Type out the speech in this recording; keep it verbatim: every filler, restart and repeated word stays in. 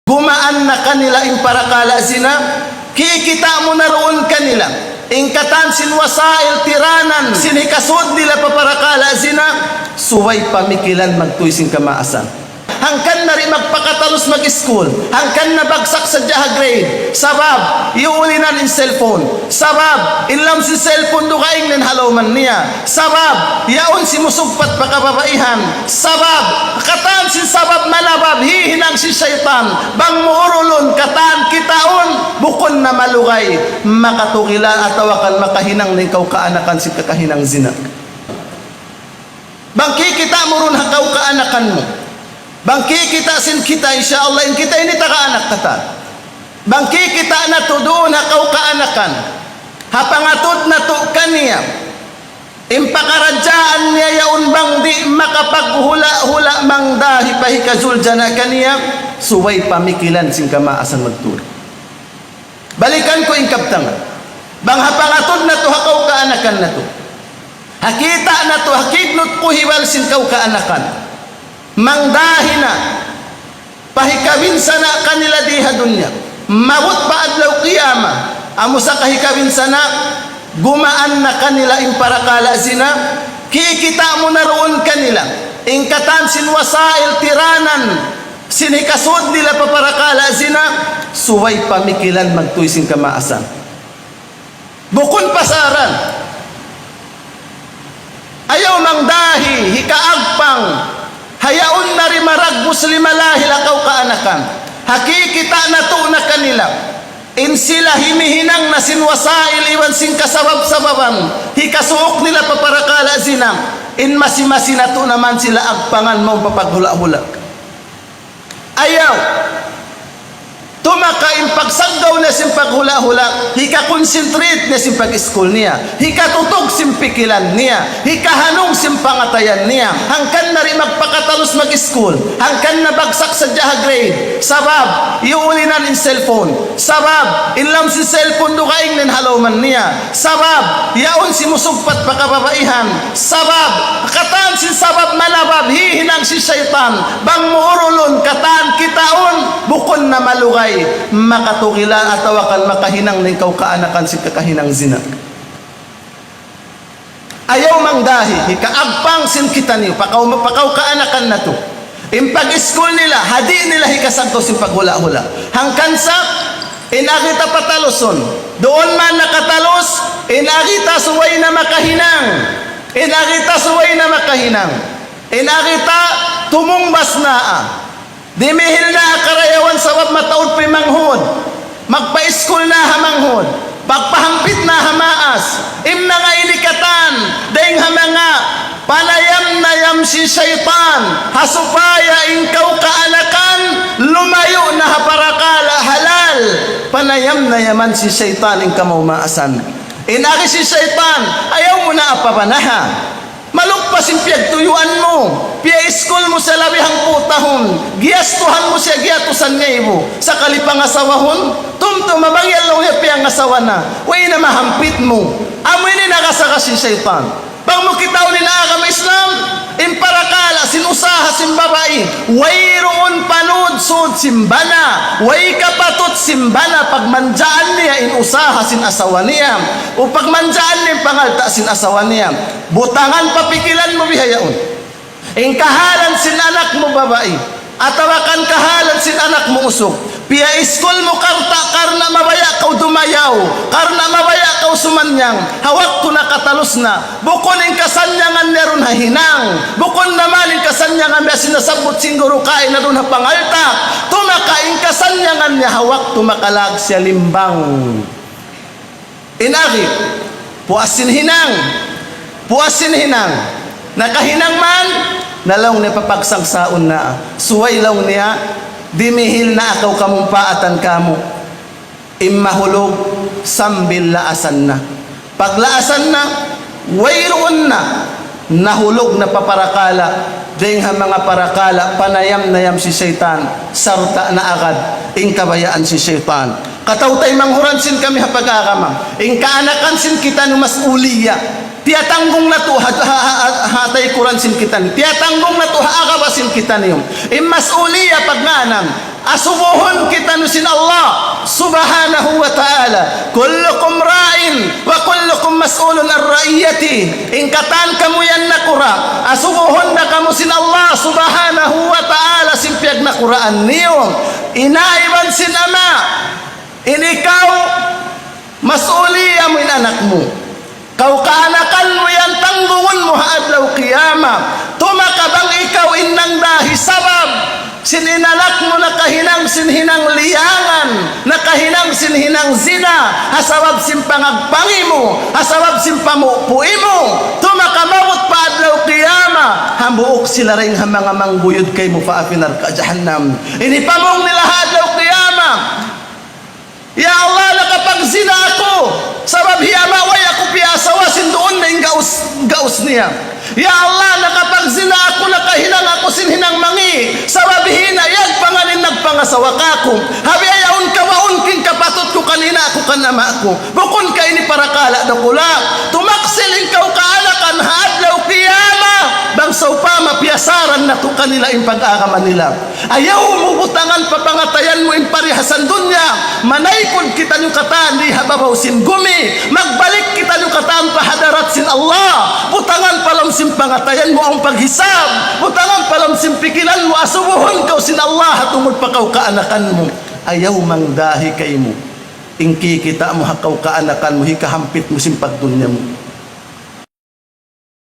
Gumaan na kanila in parakala' zina, kikita' mu na duun kanila in katan sin wasail tiranan sin hikasud nila pa parakala' zina, subay pamikilan magtuy sin kamaasan. Hangkan na di' magpakatalus mag-school, hangkan na bagsak sadja ha grade, sabab iyuulinan in cellphone. Sabab in lawm sin cellphone dugaing na in ha lawman niya. Sabab yaun simusugpat pa kababaihan. Sabab katan sin sabab manabab hihinang sin saytan. Bang mu urulun katan kitaun, bukun na malugay makatugila' atawa kan makahinang na in kaw kaanakan sin kakahinang zina. Bang kikita' mu duun ha kaw kaanakan mu. Bang kikita' sin kita, insya Allah, in kita ini taga anak katan. Bang kikita' natu' duun ha kaw kaanakan, ha pangatud natu' kaniya, in pakaradjaan niya yaun bang di' makapaghula'-hula' mangdahi pa hikazuljana kaniya, subay pamikilan sin kamaasan magtuy. Balikan ku in kabtangan. Bang ha pangatud natu' ha kaw kaanakan natu', ha kita' natu', ha kignut kuhibal sin kaw kaanakan, mangdahi na pa hikabinsana' kanila di ha dunya, maabut pa adlaw qiyamah, amu sa kahikabinsana', gumaan na kanila in parakala' zina, kikita' mu na duun kanila in katan sin wasail tiranan sin hikasud nila pa parakala' zina, subay pamikilan magtuy sin kamaasan. Bukun pasaran. Ayaw mangdahi, hikaagpang, ha yaun na di' maragbus limalahi ha kaw kaanakan. Ha kikita' natu' na kanila in sila himihinang na sin wasail iban sin kasabab-sababan hikasuuk nila pa parakala' zina, in masi-masi natu' na man sila agpangan mawn pa paghula'-hula'. Ayaw. Tumaka in pagsaggaw niya sin paghula'-hula', hika-concentrate niya sin pag-school niya, hikatutug sin pikilan niya, hikahanung sin pangatayan niya. Hangkan na di' magpakatalus mag-school, hangkan na bagsak sadja ha grade, sabab iyuulinan in cellphone. Sabab in lawm sin cellphone dugaing na in ha lawman niya. Sabab yaun simusugpat pa kababaihan. Sabab katan sin sabab manabab hihinang sin saytan. Bang mu urulun katan kitaun, bukun na malugay makatugila' atawa kan makahinang na in kaw kaanakan sin kakahinang zina. Ayaw mangdahi, hikaagpang sin kitaniyu, pa kaw, pa kaw kaanakan natu'. In pag-school nila, ha di' nila hikasaggaw sin paghula'-hula'. Hangkan sa, in agi ta patalusun, duun man nakatalus, in agi ta subay na makahinang. In agi ta subay na makahinang. In agi ta tumungbas na, ah. Dimihil na ha karayawan sabab mataud pa in manghud. Magpa-school na ha manghud. Pagpahampit na ha maas. In manga ini katan, dayng ha manga panayam-nayam sin saytan, ha supaya in kaw kaanakan lumayu' na ha parakala' halal. Panayam-nayaman sin saytan in kamawmaasan. In agi sin saytan, ayaw mu na apabanaha. Malugpa sin piyagtuyuan mu, piya-school mu siya labi hangpu' tahun, giyastuhan mu siya giyatusan ngaibu, sakali pangasawahun, tumtum, mabang yan laung niya piyangasawa na, way na mahampit mu. Amu ini nakasaka sin saytan. Bang mu kitaun in agama Islam, in parakala' sin usaha sin babai, wayruun panudsud sin bana, way kapatut sin bana pagmanjaan niya in usaha sin asawa niya, o pagmanjaan niya in pangalta' sin asawa niya. Butangan pa pikilan mu bihaun. In kahalan sin anak mu babai, atawa kan kahalan sin anak mu usug, piya-school mu karta' karna' mabaya' kaw dumayaw, karna' mabaya' kaw sumannang, ha waktu nakatalus na, bukun in kasannangan niya duun ha hinang, bukun na man in kasannangan niya sin nasabbut sin guru kaina duun ha pangalta', tumaka in kasannangan niya ha waktu makalag siya limbang. In agi, puas sin hinang, puas sin hinang. Nakahinang man, na laung niya papagsagsaun na. Subay laung niya, dimihil na kaw kamumpaatan kamu. In mahulug sambil laasan na. Paglaasan na, wayruun na. Nahulug na pa parakala', dayng ha manga parakala', panayam-nayam sin saytan, sarta' naagad in kabayaan sin saytan. Kataw-taymanghuran sin kami ha pag-agama. In kaanakan sin kitaniyu mas'uliya. Tiyatanggung natu' ha, ha, ha, ha, ha taykuran sin kitaniyu. Tiyatanggung natu' ha agama sin kitaniyu. In mas'uliya pagngānan, Asubuhun kitaniyu sin Allah subhanahu wa ta'ala. كلكم راع وكلكم مسؤول عن رعيته. In katan kamu yan nakura', asubuhun da kamu sin Allah subhanahu wa ta'ala sin piyagnakuraan niyu. Ina' iban sin ama', in ikaw, mas'uliya mu in anak mu. Kaw kaanakan mu yan, tanggungun mu ha adlaw qiyamah. Tumaka bang ikaw in nangdahi sabab sin in anak mu nakahinang sin hinang liyangan, nakahinang sin hinang zina, ha sabab sin pangagpangi mu, ha sabab sin pamupu'i mu. Tumaka maabut pa adlaw qiyamah, hambuuk sila dayn ha manga mangguyud kaymu pa api narka' jahannam. Ini pamung nila ha adlaw qiyamah. Ya Allah, nakapagzina aku. Sabab hi ama' way aku piyaasawa sin duun na in gaus, gaus niya. Ya Allah, nakapagzina aku, nakahinang aku sin hinang mangi'. Sabab hi ina' yagpangan in nagpangasawa kāku'. Ha biya' yaun kawaun ku in kapatut ku kan ina' ku kan ama' ku. Bukun ka ini parakala' dakula'. Tumaksil in kaw kaanakan ha adlaw qiyamah. Bang sawpama piyasaran natu' kanila in pag-agama nila. Ayaw mu butangan pa pangatayan mu in parihasan dunya. Manaykud kitaniyu katan di ha babaw sin gumi. Magbalik kitaniyu katan pa hadarat sin Allah. Butangan pa lawm sin pangatayan mu awn paghisab. Butangan pa lawm sin pikilan mu, asubuhun kaw sin Allah ha tungud pa kaw kaanakan mu. Ayaw mangdahi kaymu in kikita' mu ha kaw kaanakan mu, hikahampit mu sin pagdunya mu.